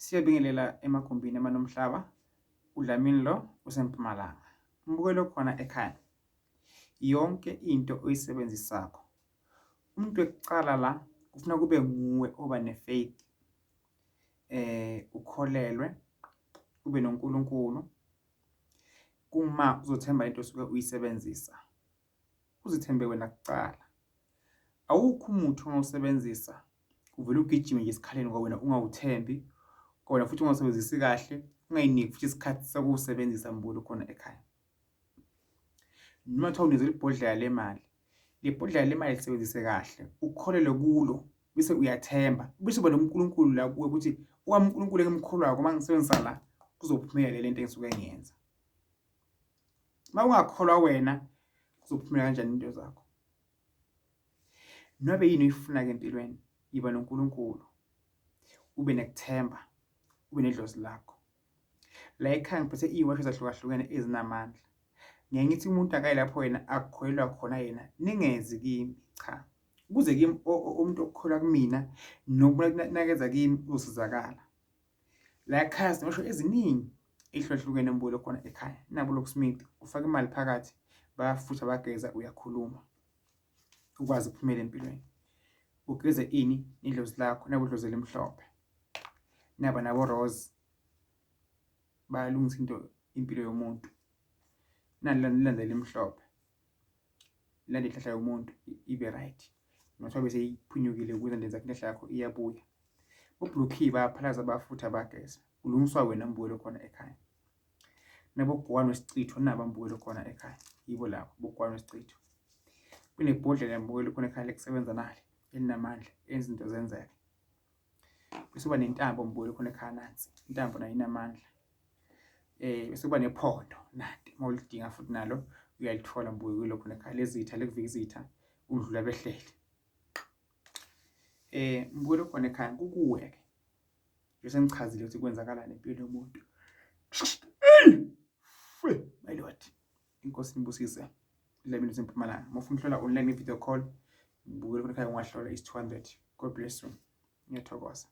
Siyabingelela emagumbini amanomhlaba, uDlamini lo useMpumalanga. Umbukelo khona ekhaya. Yonke into oyisebenzisakho. Umuntu wekucala la kufuna kube nguwe oba ne-faith. Ukholelwe, ube noNkulunkulu. Kuma uzothemba into osuke uyisebenzisa. Uzithembe wena kucala. Awukho umuthi ongawusebenzisa uvele ugijime nje esikhaleni ngoba wena ungawuthembi kona futhi ungawusebenzisi kahle ungayiniki futhi isikhathi sokuwusebenzisa mbulo khona ekhaya. Noma kuthiwa unikezwe ibhodlela lemali, le bhodlela lemali lisebenzise kahle, ukholelwe kulo bese uyathemba, bese uba noNkulunkulu la kuwe ukuthi owami uNkulunkulu engimkholwayo uma ngisebenzisa la kuzophumelela le nto engisuke ngiyenza. Uma ungakholwa wena kuzophumela kanjani into zakho? Nobe yini oyifuna-ke empilweni, yiba noNkulunkulu, ube nekuthemba, ube nedlozi lakho. La ekhaya ngiphethe iy'washo ezahlukahlukene ezinamandla. Ngeke ngithi umuntu akaye lapho yena akukholelwa khona yena, ningezi kimi, cha. Kuze kimi umuntu okukholwa kumina noma nakeza kimi uzosizakala. La ekhaya sinosho eziningi ey'hlukahlukene mbuyelo khona ekhaya. Nabo locksmith, ufaka imali phakathi, bayafutha bageza uyakhuluma. Ukwazi ukuphumela empilweni. Ugeze ini nedlozi lakho nabo idlozi elimhlophe. Naba nabo rose bayalungisa into impilo yomuntu. Nali landa elimhlophe. Landa inhlahla yomuntu ibe right. Noma bese iphunyukile ukuze ndenza inhlahla yakho iyabuya. Bo-blue key bayaphalaza bafutha bageza. Kulungiswa wena mbukelo khona ekhaya. Nabogowani wesichitho naba mbukelo khona ekhaya. Yibo labo bogowani wesichitho. Kunebhodlela mbukelo khona ekhaya lekusebenza nali elinamandla enza izinto zenzeke. Bese kuba nentambo mbukelo khona ekhaya nansi. Intambo nayo inamandla. Bese kuba nephondo nanti uma ulidinga futhi nalo uyalithola mbukelo khona ekhaya lezitha lekuvika izitha undlula behlele. Mbukelo khona ekhaya kukuwe-ke. Nje sengichazile ukuthi kwenzakalani empilweni yomuntu. My Lord. Inkosi inibusise. Dlamini useMpumalanga. Uma ufuna ukuhlola online video call, mbukelo khona ekhaya ungahlola is 200. God bless you. Ngiyathokoza.